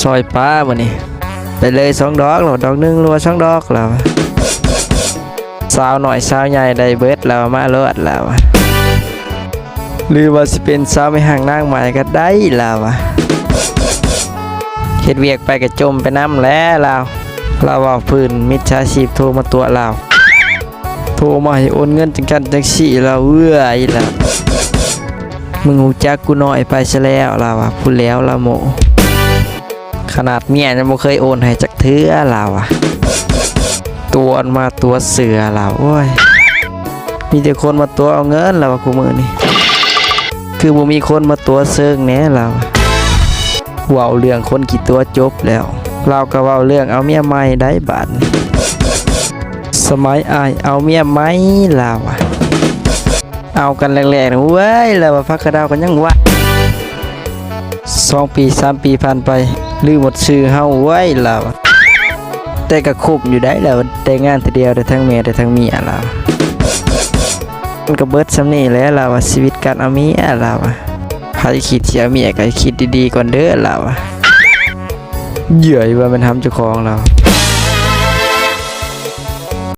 ຊອຍປ້າມື້ນີ້ ໄປເລີຍສອງດອກ ລາວວ່າ ດອກໜຶ່ງ ຫຼືວ່າສອງດອກ ລາວວ່າ. ສາວນ້ອຍສາວໃຫຍ່ໄດ້ເບິດ ລາວວ່າ ມາໂລດ ລາວວ່າ. ຫຼືວ່າຊິເປັນສາວແມ່ຮ້າງນາງໝ້າຍກໍໄດ້ ລາວວ່າ. ເຮັດວຽກໄປກໍຈົ່ມໄປນຳແຫຼະ ລາວ. ລາວເວົ້າພື້ນ ມິດສາຊີບໂທມາຕົວະລາວ ໂທມາໃຫ້ໂອນເງິນຈັ່ງຊັ້ນຈັ່ງຊີ້ ລາວເອີຍ ລາວ. ມຶງຮູ້ຈັກກູນ້ອຍໄປຊະແລ້ວ ລາວວ່າ. ພຸ້ນແລ້ວລາວໂມ້ ຂະໜາດເມຍຍັງບໍ່ເຄີຍໂອນໃຫ້ຈັກເທື່ອ ລາວວ່າ. ຕົວະມາຕົວະເສືອ ລາວ. ໂອ້ຍ ມີແຕ່ຄົນມາຕົວະເອົາເງິນ ລາວວ່າ ຄູ່ມື້ນີ້ ຄືບໍ່ມີຄົນມາຕົວະເຊິ່ງແດ່ ລາວວ່າ. ເວົ້າເລື່ອງຄົນຂີ້ຕົວະຈົບແລ້ວ ລາວກໍເວົ້າເລື່ອງເອົາເມຍໃໝ່ໄດ້ບາດນີ້. ສະໄໝອ້າຍເອົາເມຍໃໝ່ ລາວວ່າ. ເອົາກັນແລກໆນະເວີຍ ລາວວ່າ ຜັກກະດາວກໍຍັງວ່າງ. ສອງປີສາມປີຜ່ານໄປ ລືມໝົດຊື່ເຮົາເວີຍ ລາວວ່າ. ແຕ່ກໍຄຸ້ມຢູ່ໄດ໋ ລາວວ່າ ແຕ່ງງານເທື່ອດຽວໄດ້ທັງແມ່ໄດ້ທັງເມຍ ລາວ. ມັນກໍເບິດສ່ຳນີ້ແຫຼະ ລາວວ່າ ຊີວິດການເອົາເມຍ ລາວວ່າ. ໃຜຄິດຊິເອົາເມຍກໍຄິດດີໆກ່ອນເດີ ລາວວ່າ. ເຫຍື່ອຍ ວ່າແມ່ນຫຳເຈົ້າຂອງ ລາວ.